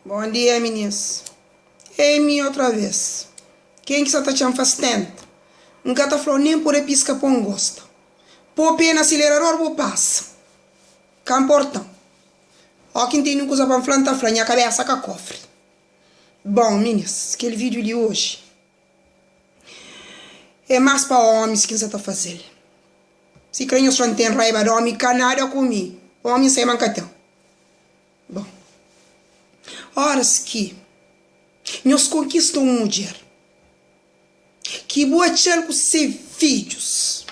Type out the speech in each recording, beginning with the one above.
Bom dia minis. É mi otra vez. Ken ki sa ta txan fastenta? N ka ta flau nen pode piska pon gosta. Po pe na asilerador bo pasa. Ka nportan. Ó ki N tene un kuza pa N fla N ta fla, nha kabesa ka kofri. Bon minis, kel video di oji é mas pa omis ki N sa ta fazel. Si kre nhos fla N ten raiba di omi, ka nada ku mi. Omi N sai ma N ka ten. Bon, óras ki nhos konkista un mudjer ki bu atxa-l ku se fidjus,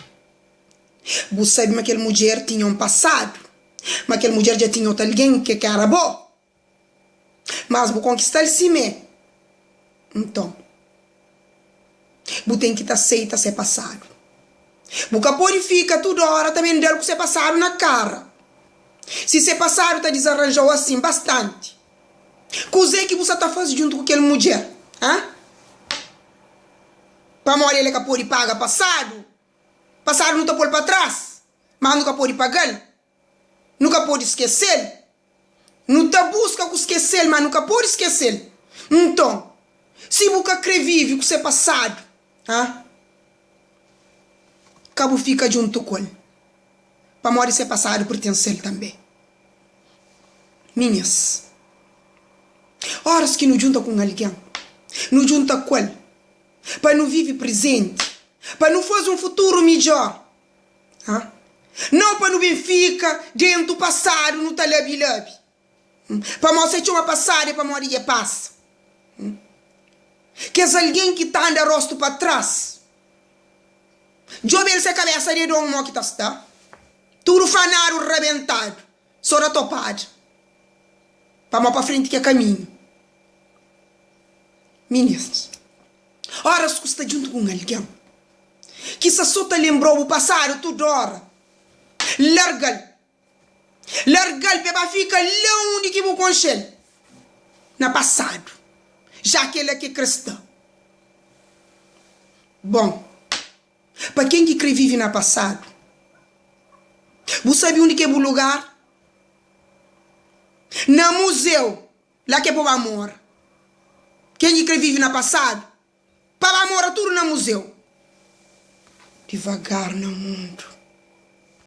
bu sabe ma kel mudjer tinha un pasadu, ma kel mudjer dja tinha otu algen ki ka éra bo, mas bu konkista-l simé. Nton, bu ten ki ta seita se pasadu. Bu ka pode fika tudu óra ta ben da-l ku se pasadu na kara. Si se pasadu ta dizaranja-u asin bastanti, kuzê ki bu sta ta faze djuntu ku kel mudjer? Ha? Pamodi el ka pode paga pasadu. Pasadu nu ta pô-l pa tras, má nu ka pode paga-l. Nu ka pode skese-l. Nu ta buska ku skese-l, má nu ka pode skese-l. Nton, si bu ka krê vive ku se pasadu, ha? Ka bu fika djuntu ku el, pamodi se pasadu pertense-l tanbê. Minhas, óras ki nu djunta ku un algen, nu djunta ku el pa nu vive prezenti, pa nu faze un futuru midjór. Ha? Nau pa nu ben fika dentu pasadu nu ta labi-labi. Pamodi se txoma pasadu é pamodi dja pasa. Kes algen ki ta anda rostu pa tras, djobe-l se kabesa dedon mo ki ta sta, tudu fanadu rabentadu, so da topada. Pamodi pa frenti ki é kaminhu. Minis, óras ku sta djuntu ku un algen ki sta so ta lenbra-u bu pasadu tudu óra, larga-l. Larga-l pa e ba fika la undi ki bu konxe-l, na pasadu, ja ki é la ki e kre sta. Bon, pa ken ki kre vive na pasadu, bu sabe undi ki é bu lugar? Na muzeu, la ki é pa ba mora. Ken ki kre vive na pasadu, pa ba mora tudu na muzeu. Divagar na mundu.